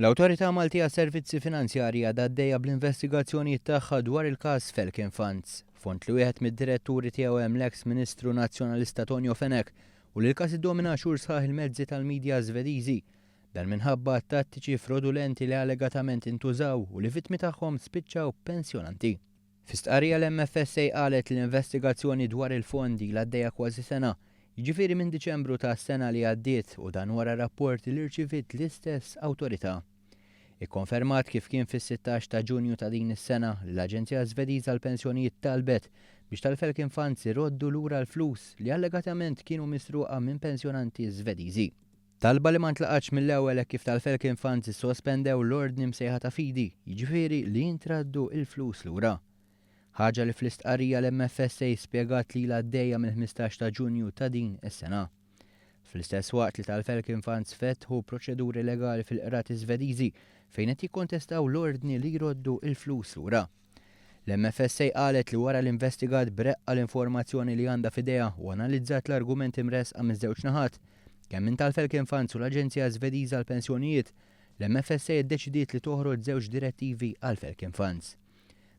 L-Awtorità Maltija għas-Servizzi Finanzjarji għadha għaddejja bl-investigazzjonijiet tagħha dwar il-każ Falcon Funds, fond li wieħed mid-diretturi tiegħu hemm l-eks Ministru Nazzjonalista Tonio Fenech u li l-każ iddomina xhur sħaħ il-mezzi tal-midja Żvediżi. Dan minħabba tattiċi frodulenti li allegatament intużaw u li vittmi tagħhom spiċċaw pensjonanti. Fi stqarrija l-MFSA qalet li l-investigazzjoni dwar il-fond ilha għaddejja kważi sena, jiġifieri minn Diċembru tas-sena li għaddiet u dan wara rapporti li rċiviet l-istess awtorità. Ikkonfermat kif kien fis-16 ta' Ġunju ta' din is-sena li l-Aġenzija Żvediża għall-Pensjonijiet talbet biex tal-Falcon Funds iroddu lura l-flus li allegatament kienu misruqa minn pensjonanti Żvediżi. Talba li ma ntlaqatx mill-ewwel hekk kif tal-Falcon Funds issospendew l-ordni msejħa ta' fidi, jiġifieri li jintraddu l-flus lura. Ħaġa li fl-istqarrija l-MFSA spjegat li ilha għaddejja mill-15 ta' Ġunju ta' din is-sena. Fl-istess waqt li tal-Falcon Funds fetħu proċeduri legali fil-qrati Żvediżi fejn qed jikkontestaw l-ordni li jroddu l-flus lura. L-MFSA qalet li wara li investigat b'reqqa l-informazzjoni li għandha f'idejha u analizzat l-argumenti mressqa miż-żewġ naħat, kemm minn tal-Falcon Funds u l-Aġenzija Żvediża għall-Pensjonijiet, l-MFSA ddeċidiet li toħroġ żewġ direttivi għall-Falcon Funds.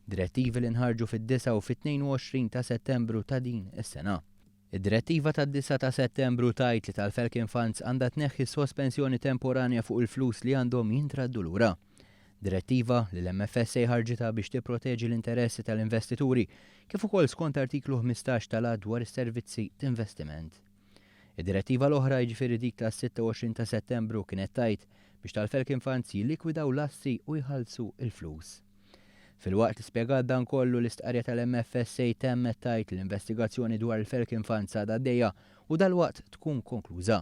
Direttivi li nħarġu fid-9 u fit-22 ta' Settembru ta' din is-sena. Id-direttiva tad-9 ta' Settembru tgħid li tal-Falcon Funds għandha tneħħi s-sospensjoni temporanja fuq il-flus li għandhom jintraddu lura. Direttiva li l-MFSA ħarġitha biex tipproteġi l-interessi tal-investituri, kif ukoll skont artiklu 15 tal-Att dwar is-Servizzi t'Investiment. Id-direttiva l-oħra, jiġifieri dik tas-26 ta' Settembru, kienet tgħid biex tal-Falcon Funds jillikwidaw l-assi u jħallsu l-flus. Filwaqt li spjegat dan kollu, l-istqarrija tal-MFSA temmet tgħid li l-investigazzjoni dwar il-Falcon Funds għadha għaddejja u dalwaqt tkun konkluża.